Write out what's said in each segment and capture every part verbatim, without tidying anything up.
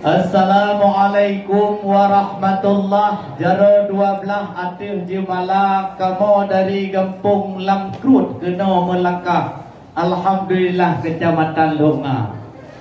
Assalamualaikum warahmatullah. Jaroe dua blaih ateueh jeumala kamoe dari Gampông Lam Kruet keunoe meulangkah. Alhamdulillah, Kecamatan Lhok Nga.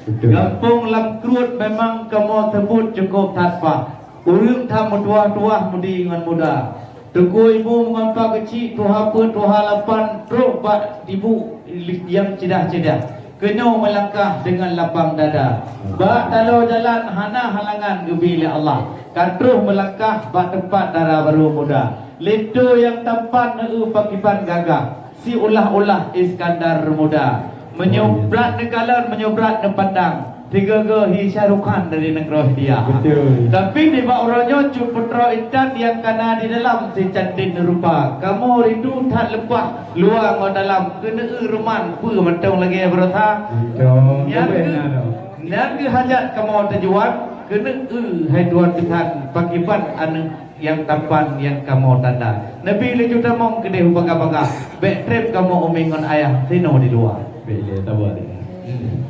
Betul. Gampông Lam Kruet memang kamoe seubut cukup that paih. Ureuëng that meutuah-tuah, mudi ngon muda. Teungku ibu meungon pa keuchik, tuha peuet, tuha lapan, trok bak ibu nyang ceudah-ceudah. Keunoe meulangkah deungon lapang dada. Bak taloe jalan hana halangan geubi lé Allah. Ka troh meulangkah bak teumpat dara barô muda. Linto nyang tampan neu-eu pakriban gagah. Si ulah-ulah Iskandar Muda. Meunyoe brat neukalon, meunyoe brat neupandang, sigoe-goe hi Shah Rukh Khan dari nanggroe India. Betul. Tapi nibak uroe nyoe cut putroe intan nyang ka na di dalam si cantik rupa. Kamoe rindu that leupah luwa ngon dalam, keuneuk eu ruman peue mantong lagée baroesa. Mantong. Nyan Leubeh geu-, na dong. Nyan geuhajat kamoe tujuan, keuneuk eu hai tuan bisan, pakriban aneuëk nyang tampan nyang kamoe tanda. Neubi laju tamong keudeh u bangga-bangga, bék treb kamoe umi ngon ayah sinoe di luwa. Bék lé, sabar lé. Hmm.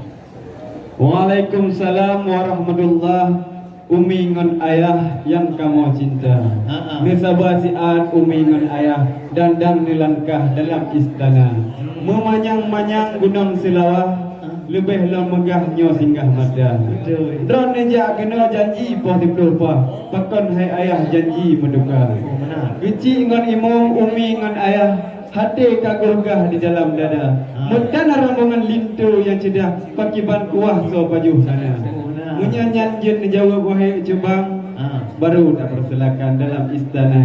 Waalaikumsalam warahmatullah, umi ngon ayah nyang kamoe cinta. Ha, ha. Neusaba siat umi ngon ayah, dan dang neulangkah dalam istana. Hmm. Meumanyang-manyang gunong Seulawah, leubeh lom meugah nyoe singgah mata. Betul. Droeneuh jak keunoe janji poh siplôh paih, pakon hai ayah janji meutuka. Oh, meunan. Keuchik ngon imum, umi ngon ayah, até ka geupeugah di dalam dada. Ha. Meutan rombongan linto nyang ceudah, pakriban kuah soe pajoh sana. Oh, meunan. Meunyoe nyan jeuet neujaweueb wahé Cut Bang, ha, baru tapeusilakan dalam istana.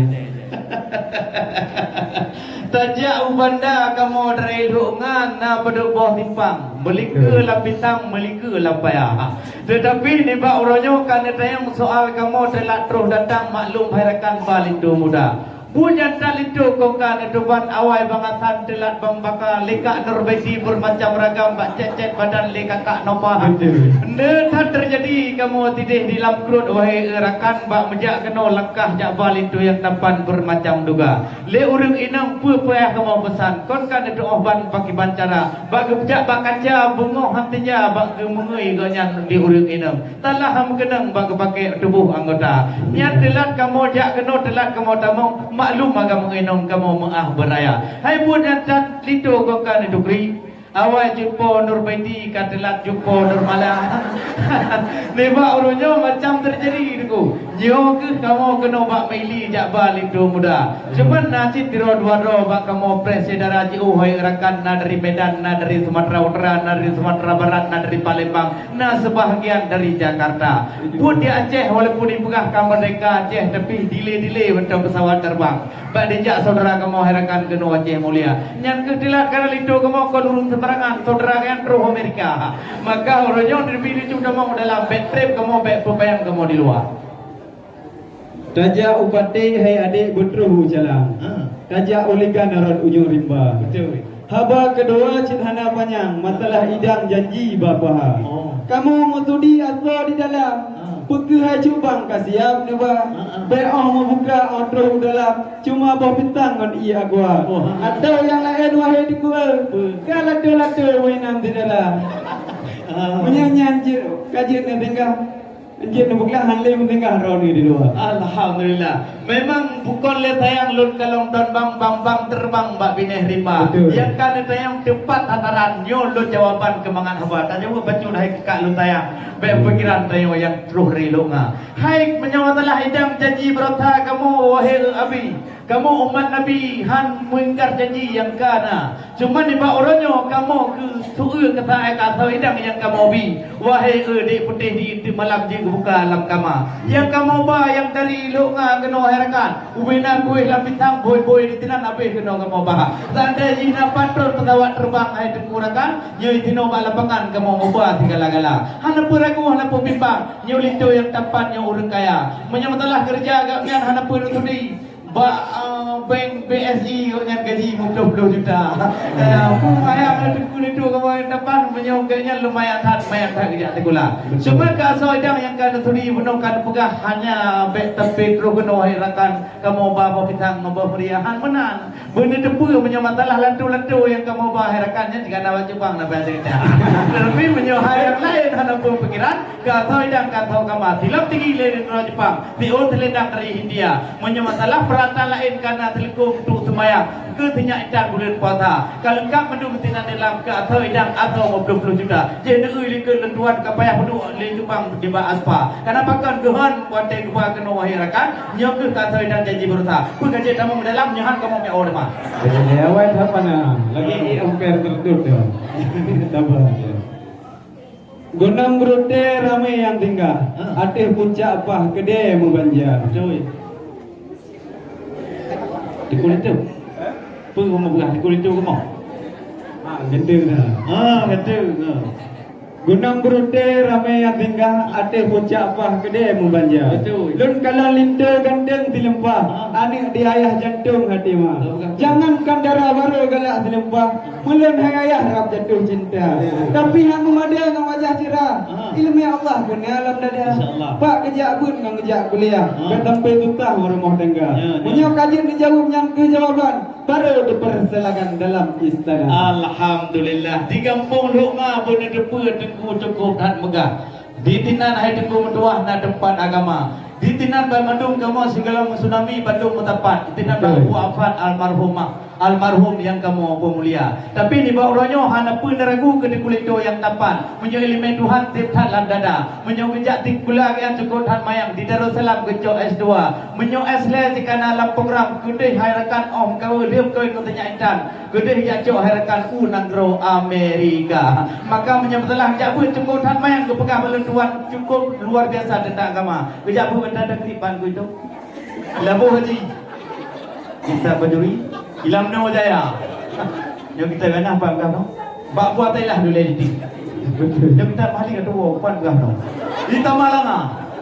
Tajak u banda kamoe dari Lhok Nga na padub boh simpang, meulikeue lam pisang, meulikeue lam paya. Teutapi nibak uroe nyoe ka neutanyong soal kamoe teulat troh datang, maklum hai rakan ba linto muda. Buet nyang that linto kong ka neutuban awai bangasan teulat bang baka, lé kak Nurbaiti beurmacam ragam bak cét-cét badan lé kakak Nopah. Betul. Neu that teujadi kamoe tideh di Lam Kruet wahé rakan, bak meujak keunoe langkah jak ba linto nyang tampan beurmacam duga. Lé ureuëng inong peue payah kamoe peusan, kon ka neutuoh ban pakriban cara. Bak geupeujak bak kaca beungoh han teuja, bak geumeungui gobnyan di ureuëng inong. Talah han meukeunong bak geupaké tuboh anggota. Nyan teulat kamoe jak keunoe, teulat kamoe tamong, maklum agam inong kamoe meuáh beuraya. Hai buet nyang that linto kong ka neutukri. Awai jumpa Nurbaiti ka teulat jumpa Nurmala. Nibak uroe nyoe macam teujadi, Teungku. Nyoe kheueh kamoe keunoe bak Maili jak ba linto muda. Cuman na cit sidroe dua droe bak kamoe preh syedara jiôh hai rakan, na dari Medan, na dari Sumatera Utara, na dari Sumatera Barat, na dari Palembang, na sebahagian dari Jakarta. Buet di Aceh, walaupun dipeugah ka merdeka Aceh, tapi delay-delay mantong pesawat terbang. Bak dijak saudara kamoe hai rakan keunoe Aceh mulia. Nyan kheueh teulat karena linto kamoe kon ureuëng sembarangan, saudara nyan troh Amerika. Maka uroe nyoe neubi laju tamong dalam, bék treb kamoe, bék peubayang kamoe di luwa. Tajak u Paté hai adék, beutroh u Calang. Ha. Tajak u Ligan rot ujoe rimba. Betul. Haba keudua cit hana panyang, masalah idang janji ba paha. Oh. Kamoe meusudi asoe di dalam. Ah. Peukeuhai Cut Bang ka siab neuba. Ah, ah. Bék 'oh meubuka 'oh troh u dalam, cuma boh pisang ngon ié aqua. Oh, ah. Atau nyang laén wahé Teungku, eh. Peue? Ka lato-lato mainan syedara. Ah. Meunyan nyan jeuet ka jeuet neutinggai. Jeuet neupeugah han lé meutinggai droeneuh di luwa. Alhamdulillah. Memang bukon lé tayang lôn kalon tan bang, bang-bang terbang bak binéh rimba. Betul. Nyang ka neutayang teumpat tataran nyoe lôn jawaban keumangat haba. Tajaweueb bacut hai keu kak lôn tayang. Bék pikiran tanyoe nyang troh ri Lhok Nga. Hai meunyoe masalah idang janji beurata kamoe, wahé Abi. Kamoe umat Nabi han meungingkar janji nyang ka na. Cuma nibak uroe nyoe kamoe keu su-eu keu saai ka asoe idang nyang kamoe bi. Wahé eu dék putéh di teuk malam jeuet geubuka lam kama. Nyang kamoe ba nyang dari Lhok Nga keunoe hai rakan. Ubé na kuéh lam pisang, bôi-bôi di sinan habéh keunoe kamoe ba. Seandai jih na patron pesawat terbang hai Teungku rakan, nyoe sinoe bak lapangan kamoe meuba sigala-gala. Hana peue ragu, hana peue bimbang. Nyoe linto nyang tampan, nyoe ureuëng kaya. Meunyoe masalah keureuja gobnyan hana peue neusudi. Bak, eh, bank B S I gobnyan gaji lima puluh juta. Eh, peue payah lé teungku linto kamoe dapat meunyoe gobnyan lumayan that, lumayan that geujak sikula. Betul. Cuma keu asoe idang nyang ka neuturi bunoe ka neupeugah hanya bèk tapé troh keunoe hai rakan kamoe ba boh pisang ngon boh meuria han meunan. Beuneuteupeu meunyoe masalah lanto-lanto nyang kamoe ba hai rakan nyan jika na bak Jepang na bak Jepang. Tapi meunyoe hai nyang laén hana peupikiran, Keu asoe idang keu asoe agama, silop tinggi lé nanggroe Jepang, siôn seulendang dari India. Meunyoe masalah peuralatan laén ka na seuleukôm untuk seumayang, keu sinyak intan buleuen puasa. Ka leungkap mandum sinan dalam keu asoe idang asoe lima puluh juta. Jih neueu likot lôn tuan ka payah peuduek lé Jepang nibak Aspa. Kana pakon geuhon watèe geuba keunoe wahai rakan, nyoe keuh keu asoe idang janji baroesa. Peue ka jeuet tamong dalam nyoe han kamoe miak awai teuma. Jadi, awai that mana? Lagi hampir tertutup dah. Sabar. Gunong Geurutée ramé nyang singgah, ha, ateueh puncak paih keudée meubanja. Beutôi. Teungku linto. Peue kamoe peugah Teungku linto kamoe? Ha, geunteng dah. Ha, geunteng, ha. Gunong Geurutée ramé nyang singgah, ateueh puncak paih keudée meubanja. Beutôi. Lôn kalon linto ganteng sileumpa, ha, aneuk di ayah jantong hati ma. Betul, betul. Jangankan dara barô galak sileumpa, Ulôn hai ayah rab jatuh cinta. Ya. Tapi hana meumada ngon wajah cerah. Aha. Ileumèe Allah pun na lam dada. Insya Allah. Bak geujak beuet ngon geujak kuliah. Aha. Bèk sampai susah ngon rumoh tangga. Ya, ya. Meunyoe ka jeuet neujaweueb nyang keu jawaban, baru dipersilakan dalam istana. Alhamdulillah. Di gampông Lhok Ma beuneuteupeu teungku cukôp that meugah. Di tinan hai teungku meutuwah na teumpat agama. Di tinan banmandum kamoe sigohlom tsunami bandum meusapat. Di tinan, betul, bak Abu Afan almarhumah, almarhum nyang kamoe peumulia. Tapi nibak uroe nyoe hana peue neuragu keu teungku linto nyang tampan. Meunyoe ileumèe Tuhan tiep that lam dada. Meunyoe geujak sikula nyang cukôp that manyang di Darussalam geucok S dua. Meunyoe S lhèe jih ka na lam program keudeh hai rakan óh meukawen lheueh kawén ngon sinyak intan. Keudeh jak cok hai rakan u nanggroe Amerika. Maka meunyoe masalah jak beuet cukôp that manyang geupeugah bak lôn tuan cukôp luar biasa teuntang agama. Geujak beuet bak Tadang Kriban keu itu. Laboh Haji. Kita berduri. Ilam Nurjaya. Nyoe kita ganah bak gah noh. Bak buah tailah dulé di. Nyoe kita mahli ka tuwo pan gah noh. Di Tamalanga.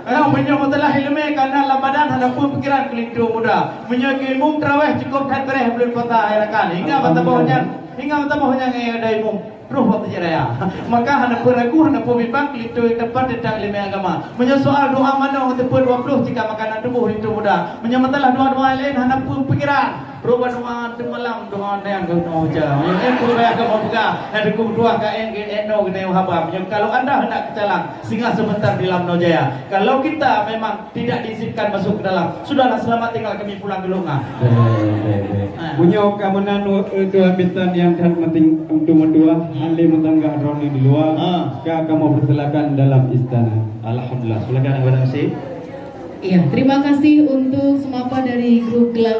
Kalau meunyoe masalah ileumèe ka na lam badan hana peue pikiran keu linto muda. Meunyoe keu imum tarawèh cukôp that beureh buleuen puasa hai rakan. Hingga meusaboh nyan, hingga meusaboh nyan ngon ada imum. Roh waktu jih raya. Maka hana peue ragu, hana peue bimbang keu linto nyang tampan teuntang ileumèe agama. Meunyoe soal doa manoe teupeu dua ploh cika makanan tuboh linto muda. Meunyoe masalah doa-doa laén hana peue pikiran. Roh banua teumalam doa nyan keunoe baca. Meunyoe peue payah kamoe peugah, nyan teungku meutuwah ka ék geuék noe geutanyoe haba. Meunyoe kalau anda hendak ke calang, singgah sebentar di Lam Nurjaya. Kalau kita memang tidak diizinkan masuk ke dalam, sudahlah, selamat tinggal, kami pulang dulu, Ngah. Baik, baik, baik. Ah. Meunyoe ka meunan, eh, Tuan Bisan nyang that meuting-, untuk meutuwah, hmm, ahli meutanggah droeneuh di luwa, ah, ka kamoe persilakan dalam istana. Alhamdulillah. Silakan, Abang Nasib. Iya, terima kasih untuk semua dari grup Gelang